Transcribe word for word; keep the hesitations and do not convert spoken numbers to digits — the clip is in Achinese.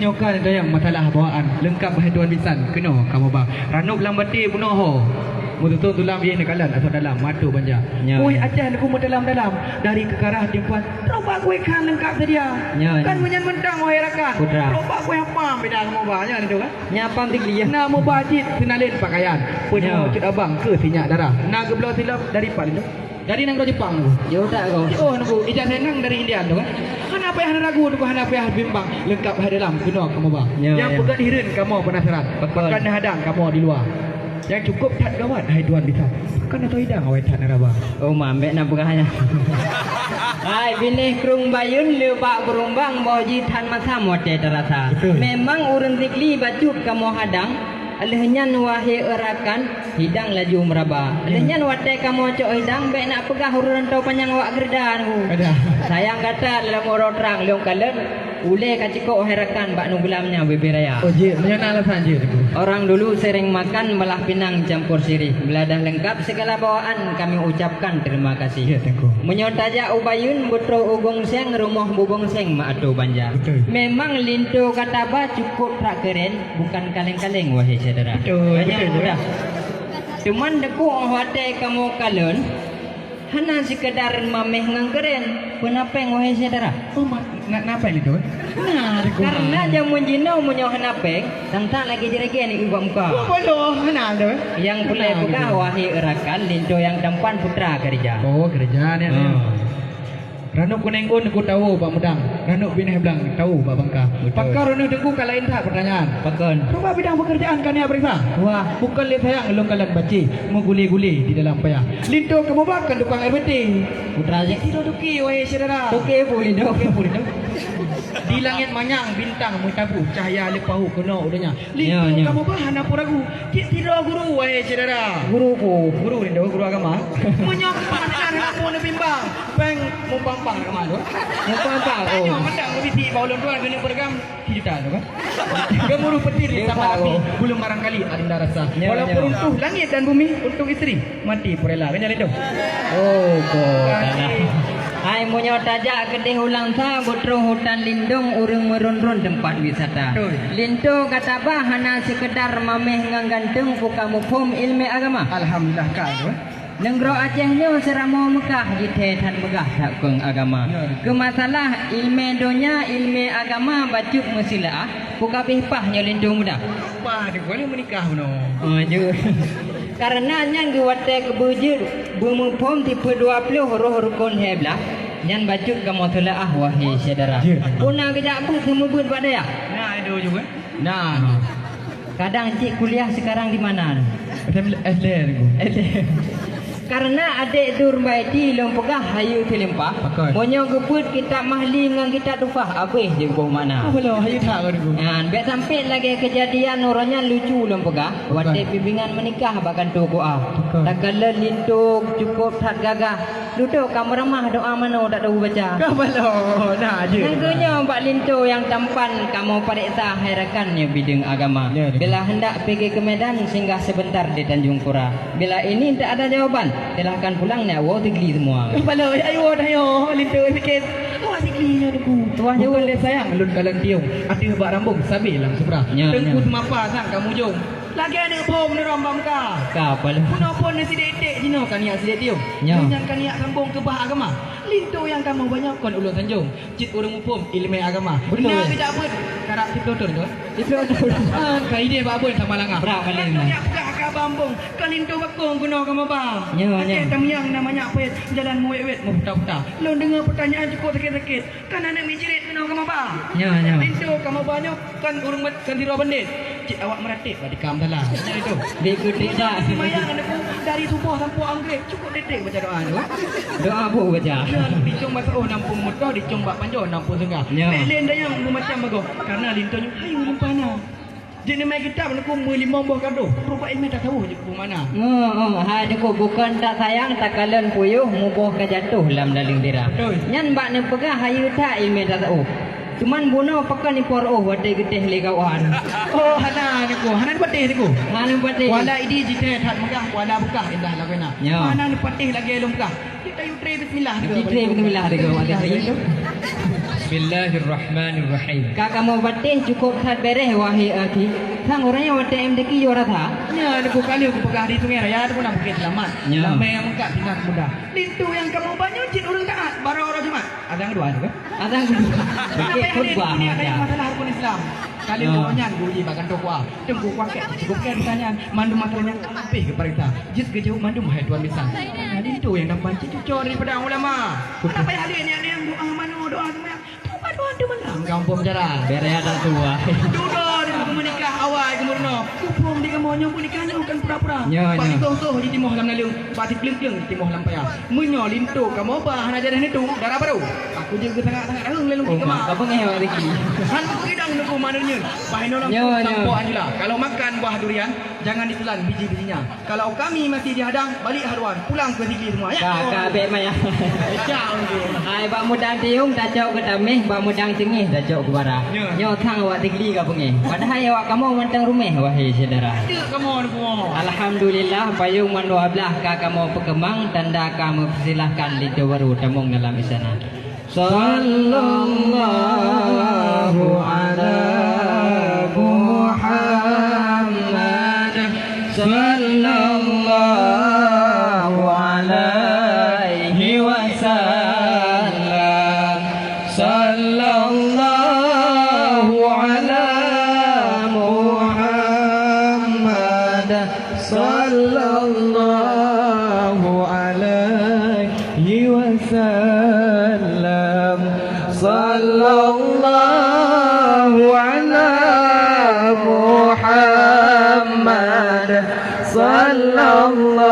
Nyoe ka tanyong masalah bawaan, leungkap hai tuan bisan keunoe kamoe ba. Ranub lam batée bunoe ho. Meututoe tulam ié neukalon asoe dalam mata banja. Nyoe. Woi, Aceh neukeu meudalam-dalam, dari keukarah timphan, trok bak kueh khan leungkap seudia. Nyoe. Kan meunyan mantong wahai rakan. Putra. Trok bak kueh apam beda kamoe ba, nyan itu kan. Nyan apam tinggi ya. Na meuba cit seunalén pakaian. Peunyoe cut abang keu sinyak darah. Na geubloe silop dari Pak Lintô. Dari nanggroe Jepang tu. Jauh tak kau? Oh, nunggu ijazah nang dari India tu kan. Hana payah ragu tu, hana payah bimbang. Leungkap hai dalam keunoe kamoe ba. Ya, nyang ya. Peugah hireuen kamoe penasaran. Betul. Pakon neuhadang kamoe di luwa. Nyang cukup that gawat hai tuan bisan. Pakon atau idang awai that neuraba. Oh, mambek na peugah nyan. Hai binéh krueng Bayeuen le bak beurumbang boh jih that masam watée tarasa. Betul. Memang ureuëng Sigli bacut kamoe hadang. Lheueh nyan wahé rakan, hidang laju meuraba. Lheueh nyan watée kamoe cok hidang, bék nak peugah ureuëng rantau panyang awak geureuda nunggu. Ada. Sayang gata dalam uroe trang lôn kalon, ulée ka cikok wahé rakan bak nuglam nyan bubé raya. Oh jeuet, meunyoe na alasan jeuet Teungku. Orang dulu sering makan belah pinang campur sirih. Bila dah lengkap segala bawaan, kami ucapkan terima kasih. Jeuet Teungku. Meunyoe tajak u Bayeuen, beutroh u Gong Seng, rumoh bu Gong Seng meuatô banja. Betul. Memang linto gata ba cukup that keuren. Bukan kaleng-kaleng, wahai syedara. Betul, betul. Mudah. Teuma deungon watée kamoe kalon, hana sikeudar mameh ngon keuren, peunapeng, wahai syedara. Oh, ma-, na-, napeng itu? Nah, karena jameun jinoe meunyoe hana peng, sang-sang lagée jeurege ni ubak muka. Oh, bodoh, hana tu. Yang peureulée peugah, wahai rakan, linto nyang tampan putra keureuja. Oh, keureuja ni. Ranub kuneng ôn ku tawoe bak meudang, ranub binéh blang tawoe bak bangka. Betul. Pakon ranub teungku ka laén that peutanyaan. Pakon? Cuba bidang pekerjaan ka neujak peuriksa. Wah. Bukon lé sayang lôn kalon bacé meugulé-gulé di dalam paya. Linto kamoe ba kon tukang R B T. Putra je. Sidroe toke, wahai syedara. Toke peue linto? Toke peue linto? Di langét manyang bintang meutabu cahya leupah u keunoe u donya. Linto kamoe ba hana peue ragu. Cit sidroe guru, wahai syedara. Guru peue? Guru linto, guru agama. Meunyoe keupah hana peue neubimbang, peng mupampang agama tu. Mupampang, oh. Tanyoe mantong bisi bak ulôn tuan keuneuk peureugang sijuta tu kan. Geumuruh peutir sama api, belum barangkali adinda rasa. Walaupun runtuh langit dan bumi, untuk isteri. Mati peurela, kan jalan tu? Oh, kok tanah. Hai, meunyoe tajak keudeh u Langsa, beutroh hutan lindong, ureuëng meurôn-rôn teumpat wisata. Betul. Linto gata ba hana seukeudar mameh ngon ganteng, peue ka muphom iéleumé agama. Alhamdulillah, ka tu. Nanggroe Aceh nyoe seuramoe Meukah, jithee that meugah that kong agama. Ya, betul. Keu masalah iéleumé donya, iéleumé agama bacut meusilaah, peue ka abéh paih nyoe linto muda. Paih di boleh meunikah bunoe. Oh, jeuet. Kareuna nyan geuwatée keubeujeuet beumuphom tipe dua ploh roh rukon lhée blaih, nyan bacut kamoe teuleuah, wahé syedara. Jeuet. Peue na geujak beuet seumeubeuet bak dayah? Na, ada juga. Na. Kadang cit kuliah sekarang di mana? S M, S D, Teungku. S D. Kareuna adék Durbaiti lôn peugah hayeue teulimpah, pakon? Meunyoe geubeuet kitab Mahli ngon kitab Tuhfah, abéh jeuet boh makna. Oh, belom, hayeue that, Teungku. Nyan, bék sampai lagée keujadian uroe nyan lucu lôn peugah, pakon? Watée bimbingan meunikah bak kantô Q A. Pakon? Takalon linto cukup that gagah, dudoe ka meuramah doa manoe tak tahu baca. Ka balok, na jeuet. Nyang keunyoe bak linto nyang tampan kamoe pareksa hai rakan nyoe bideueng agama. Ya, ya. Bila hendak pigi ke Medan, singgah sebentar di Tanjung Pura. Bila ini tak ada jawaban, silahkan pulang nak woe Sigli semua. Ka balok, ya, ayo, ayo, linto sikit. Wah, Sigli nyoe Teungku. Wah, nyoe. Bukan lé sayang, lôn kalon tiong. Ateueh bak rambong, sabe lam subra. Ya, Teungku ya. Seumapa sang ka mujong. Lagée aneuk phom neurom bak Meukah. Ka, apa lom? Bunoe phon neusidék-sidék jinoe ka niyak sidék tiong. Nyoe. Nyan ka niyak sambong keubah agama. Linto nyang kamoe ba nyoe kon ulôn sanjong. Cit ureuëng muphom iéleumé agama. Betul. Na geujak beuet karab siploh thon tu. Siploh thon. Ah, ka idéh bak beuet sama langah. Brat paléng. Linto nyak peugah ka bambong. Ka linto bakong keunoe kamoe ba. Nyoe, nyoe. Aceh Tamiang na manyak pét. Jalan meuwét-wét meuputa-puta. Lôn deungoe peutanyaan cukup sakét-sakét. Kan aneuk miet jerit keunoe kamoe ba. Nyoe, nyoe. Linto kamoe ba nyoe kan ureuëng mat-, kan sidroe bandét. Cit awak meuratéb bak tikam salah. Nyan itu. Dikutik dah. Semayang aneuk dari suboh sampoe anggrek cukup detek baca doa tu. Doa apa baca? Nyan dicong bak saoh nampung meutoh, dicong bak panjoe nampung seungga. Nyoe. Lé-lé dayang meumacam bagoe. Karena linto nyoe hayu lumpah na. Jeuet neumai kitab Teungku meulimong boh kado, rubah iéleumé tasawuf jeuet peue makna. Oh, oh, hai Teungku, bukon tak sayang takalon puyôh muboh ka jatoh lam daleueng dira. Betul. Nyan bak neupeugah hayeue that iéleumé tasawuf. Cuman bunoe pakon ipo reuôh watée geutéh lé kawan. Oh, hana Teungku, hana neupatéh Teungku. Hana neupatéh. Wala idi jitée that meugah, wala beukah indah lagoena. Nyoe. Hana neupatéh lagée lôn peugah. Kita yue tré bismillah. Kita tré bismillah Teungku, bismillah. Bismillahirrahmanirrahim. Ka kamoe patéh cukôp that béréh, wahé akhi. Sang ureueng nyang watèe M D Q yo rasa. Nyan, Teungku, ka lheueh kupeugah di Sungai Raya, Teungku, na Bukét Selamat. Nya. Lamé nyang meungkat tinggai muda. Linto nyang kamoe ba nyoe cit ureueng taat, baroe uroe Jumat. Azan keudua tu, kan? Azan keudua. Bukét khutbah ada masalah rukun Islam. Ka lheueh nyan geuuji bak kantô K U A. Teungku, kuangkét cukôp kèe misalnya, mandum masalah nyan habéh geuparéksa. Jeuet geujaweueb mandum hai tuan bisan. Nah, linto nyang tampan cit cucoe daripada ulama. Hana payah lé niat-niat doa manoe, doa seumayang. Tobat doa tu mana? Gampông jalan. Bèrèh adat tua. Dudoe di meunikah awai geumeurunoe. Muphom di kamoe nyoe peunikah nyoe kon pura-pura. Nyo, nyo. Bak sitoh-toh jitimoh lam naleueng, bak sikleueng-kleueng jitimoh lam paya. Meunyoe linto kamoe ba hana jadeh neutu, dara barô. Aku jeuet geusangat-sangat raheueng lé lungkit keumah. Ka beungéh awak Ricky. Han peugidang nuku manur nyeun. Bah inoe langsung sampoe Anjula. Kalau makan buah durian, jangan ditelan biji-bijinya. Kalau kami masih dihadang, balik haluan, pulang ke Sigli semua. Ya. Ka, ka, bèk maya. Ejak mungkin. Hai, bak mudang tiung, tacok keu taméh, bak mudang teungoh, tacok keu bara. Ya. Nyoe sang awak Sigli ka beungéh. Padahai awak kamoe mantong ruméh, wahé syedara. Ada kamoe, kamoe. Alhamdulillah, payong mandua blah ka kamoe peukeumang, tanda ka meupeusilahkan linto barô tamong dalam istana. Sallallahu ala Muhammad, sallallahu alaihi wasallam, sallallahu ala Muhammad, sallallahu alaihi wasallam. Sallallahu ala Muhammad. Sallallahu